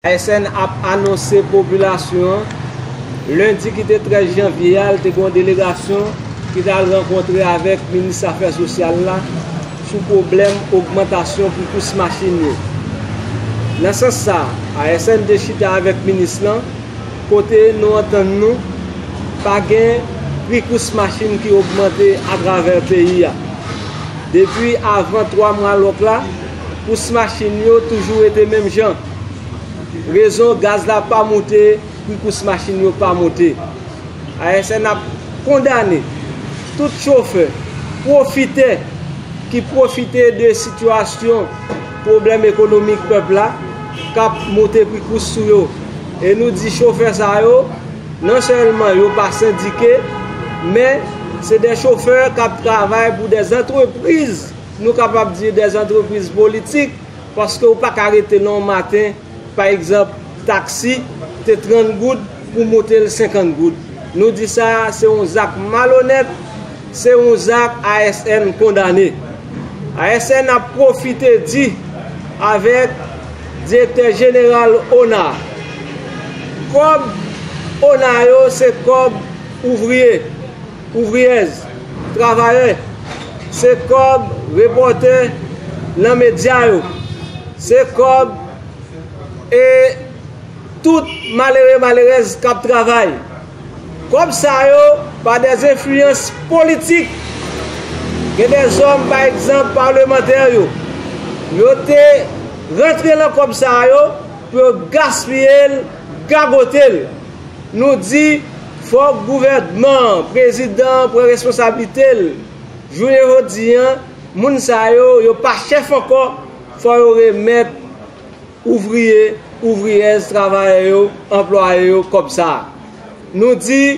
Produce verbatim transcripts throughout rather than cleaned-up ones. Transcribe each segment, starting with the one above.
A S N ap anonse popilasyon an, lendi ki te trèz janvye a, l te gen yon delegasyon ki t al rankontre avèk minis afè sosyal la sou pwoblèm ogmantasyon pri kous machin yo. Nan sans sa, A S N te chita avèk minis lan, kote nou antann nou, pa gen pri kous machin ki ogmante atravè peyi a. Depi avan twa mwa lòk la, kous machin yo toujou rete menm jan. Rezon, gaz la pa moute, pri kous machin yo pa moute. A S N ap kondane tout chofè, pwofitè, ki pwofite de sitiyasyon pwoblèm ekonomik pèp la, k ap monte pri kous sou yo. E nou di chofè sa yo, non sèlman yo pa sendike, men se de chofè k ap travay pou de antrepriz, nou kapab di de antrepriz politik, paske ou pa ka rete nan yon maten, pa egzanp, taksi te trant goud pou monte l senkant goud. Nou di sa, se yon zak malonèt, se yon zak A S N kondane. A S N ap pwofite di avèk direktè jeneral ona, kòb ona yo se kòb ouvriye, ouvriyèz, travayè, se kòb repòtè nan medya yo, se kòb e tout malere malerèz k ap travay. Kòb sa yo, pa de enfliyans politik, gen de zòm, pa egzanp, palmantè yo, yo te rantre nan kòb sa yo pou yo gaspiye l, gagote l. Nou di, fòk gouvènman an, prezidan an pran responsablite l. Jounen jodi a, moun sa yo, yo pa chèf ankò, fò yo remèt ouvriye, ouvriyèz, travayè yo, anplwaye yo kòb sa a. Nou di,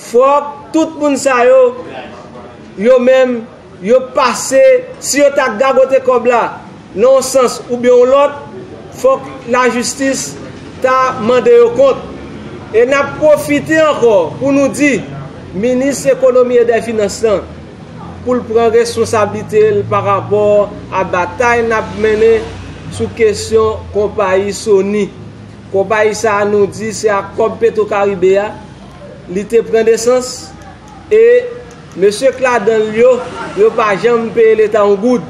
fòk tout moun sa yo, yo menm, yo pase, si yo ta gagote kòb la, nan yon sans oubyen yon lòt, fòk lajistis ta mande yo kont. E n ap pwofite ankò pou nou di, minis ekonomi e dè finans lan, pou l pran responsablite l pa rapò a batay n ap mennen sou kesyon konpayi Sony. Konpayi sa a, nou di se ak kòb Petro Caribe a li te pran nesans, e mesye k ladan l yo, yo pa janm peye Leta yon goud.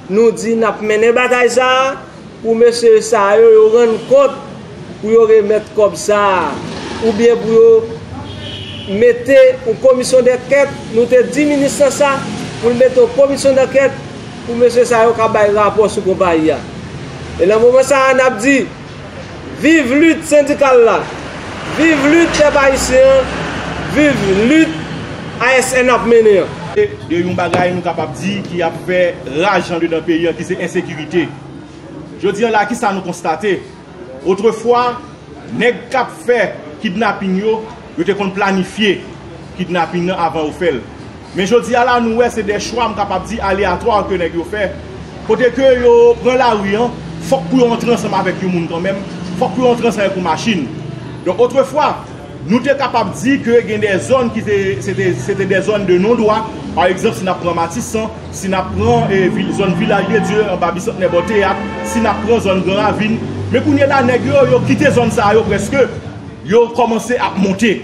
Nou di n ap mennen batay sa a pou mesye sa yo, yo rann kont, pou yo remèt kòb sa a, oubyen pou yo mete yon komisyon dankèt. Nou te di minis lan sa, pou l mete yon komisyon dankèt pou mesye sa yo ka bay rapò sou konpayi a. E nan moman sa a, n ap di, viv lit sendikal la, viv lit pèp ayisyen an, viv lit A S N ap mennen an. De yon bagay nou kapab di ki ap fè raj andedan peyi an, ki se ensekirite. Jodi a la, kisa nou konstate? Otrefwa, nèg k ap fè kidnaping yo, yo te konn planifye kidnaping nan avan yo fè l. Men jodi a la, nou wè se de chwa, m kapab di, aleyatwa ke nèg yo fè. Kote ke yo pran lari an, fòk pou yo antre ansanm avèk yon moun kanmenm, fòk pou yo antre ansanm avèk yon machin. Donk, otrefwa, nou te kapab di ke gen de zòn ki te, se te, se te de zòn de non dwa. Pa egzanp, si n ap pran Matisan, si n ap pran e, vil, zòn Vilaj de Dye, anba Bisantnè bò teyat, si n ap pran zòn Gran Ravin. Men kounye la, nèg yo, yo kite zòn sa yo prèske, yo kòmanse ap monte.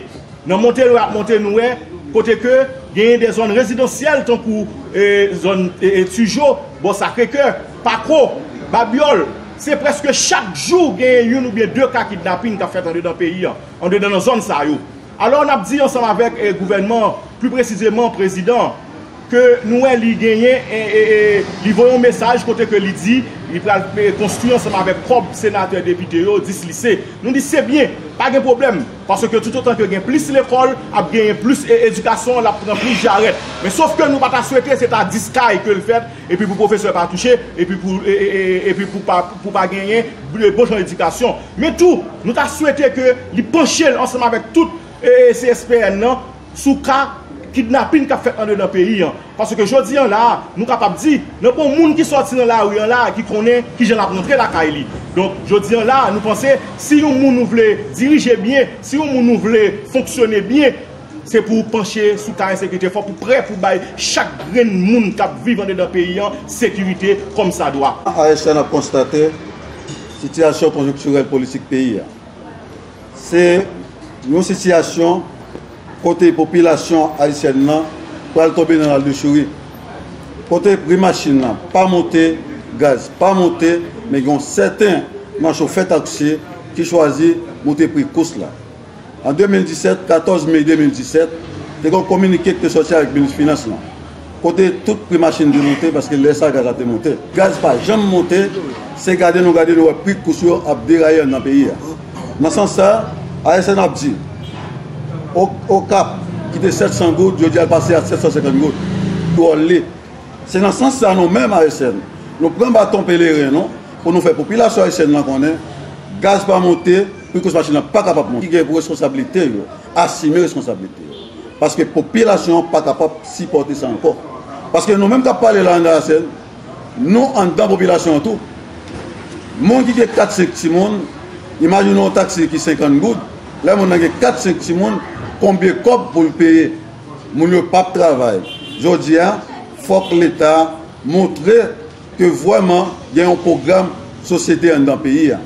Nan monte yo ap monte, nou wè kote ke genyen de zòn rezidansyèl tankou e, zòn e, e, Tijo, bò Sakre Kè, Pako, Babyòl. Se prèske chak jou genyen youn oubyen de ka kidnaping k ap fèt andedan peyi an, andedan nan zòn sa yo. Alò, n ap di ansanm avèk e, gouvènman an, pli presizeman prezidan an, ke nou wè li genyen, e, e, e, li voye yon mesaj kote ke li di li pral e, konstwi ansanm avèk kòb senatè, depite yo, dis lise. Nou di se byen, pa gen pwoblèm, paske toutotan ke gen plis lekòl, ap genyen plis e, edikasyon, l ap pran plis jarèt. Men sof ke nou pa ta swete se ta dis kay ke l fèt, epi pou pwofesè pa touche, epi pou, e, e, e, epi pou pa, pou pa genyen bon jan edikasyon. Men tou, nou ta swete ke li panche l ansanm avèk tout e, e, C S P N nan, sou ka kidnaping k ap fèt andedan peyi an. Paske jodi a la, nou kapab di, nan pa yon moun ki sòti nan lari an la, ki konnen kijan l ap rantre lakay li. Donk, jodi a la, nou panse, si yon moun ou vle dirije byen, si yon moun ou vle fonksyone byen, se pou w panche sou ka ensekirite. Fòk ou prè pou bay chak grenn moun k ap viv andedan peyi an sekirite kòmsadwa. A S N ap konstate, Sitiyasyon konjonktirèl politik peyi a. Se yon sitiyasyon kote popilasyon ayisyèn nan pral tonbe nan lal de chouri. Kote pri machin nan pa monte, gaz pa monte, men gen yon sèten nan chofè taksi ki chwazi moute pri kous la. An de mil disèt, katòz me de mil disèt, te gen yon kominike ki te sòti avèk minis finans lan, kote tout pri machin te monte paske lè sa gaz la te monte. Gaz pa janm monte, se gade nou gade nou wè pri kous yo ap deraye anndan peyi a. Nan sans sa, A S N ap di, O- Okap ki te sèt san goud, jodi a l pase a sèt san senkant goud. Dwòl li. Se nan sans sa nou menm A S N, nou pran baton peleren nou pou nou fè popilasyon ayisyèn nan konnen gaz pa monte, pri kous machin nan pa kapab monte. Ki gen pou responsablite yo, asime responsablite yo. Paske popilasyon an pa kapab sipòte sa ankò. Paske nou menm k ap pale la anndan A S N, nou anndan popilasyon an tou. Moun ki gen kat senk timoun, imajine yon taksi ki senkant goud, lè moun nan gen kat senk timoun, konbyen kòb pou l peye? Moun yo p ap travay. Jodi a, fòk Leta montre ke vrèman gen yon pwogram sosyete anndan peyi a.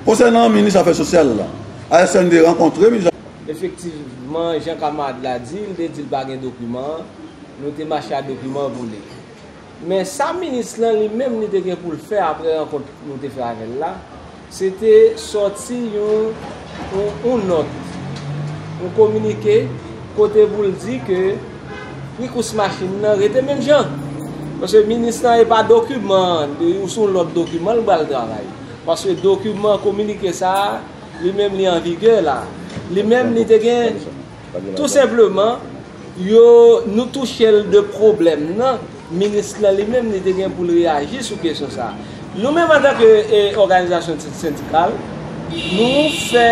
Konsènan minis afè sosyal la, A S N te rankontre minis. Efektivman, jan kamarad la di, li te di l pa gen dokiman an, nou te mache a dokiman vole. Men sa minis lan li menm li te gen pou l fè apre rankont nou te fè avè l la, se te sòti yon, yon, yon nòt, yon kominike, kote pou l di ke pri kous machin nan rete menm jan. Paske minis lan e pa dokiman, ou sou lòt dokiman l pral travay. Paske dokiman kominike sa a, li menm li an vigè la. Li menm li te gen, tou senpleman, yo, nou touche l de pwoblèm nan, minis lan li menm li te gen pou l reyaji sou kesyon sa a. Nou menm antanke, e, òganizasyon sendikal, nou fè,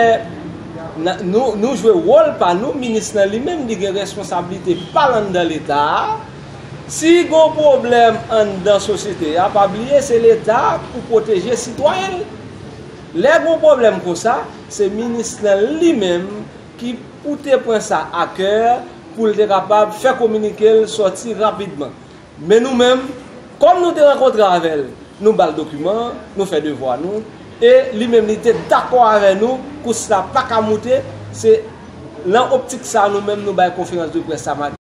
na- nou, nou jwe wòl pa nou, minis lan li menm li gen responsablite pa l anndan Leta a. Si gen yon pwoblèm anndan sosyete a, pa bliye se Leta pou pwoteje sitwayen l. Lè gen yon pwoblèm konsa, se minis lan li menm ki pou te pran sa a kè pou l te kapab fè kominike l sòti rapidman. Men nou menm, kòm nou te rankontre avè l, nou ba l dokiman an, nou fè devwa nou, e li menm li te dakò avè nou, kous la pa ka moute, se nan optik sa a nou menm nou bay konferans de près sa maten.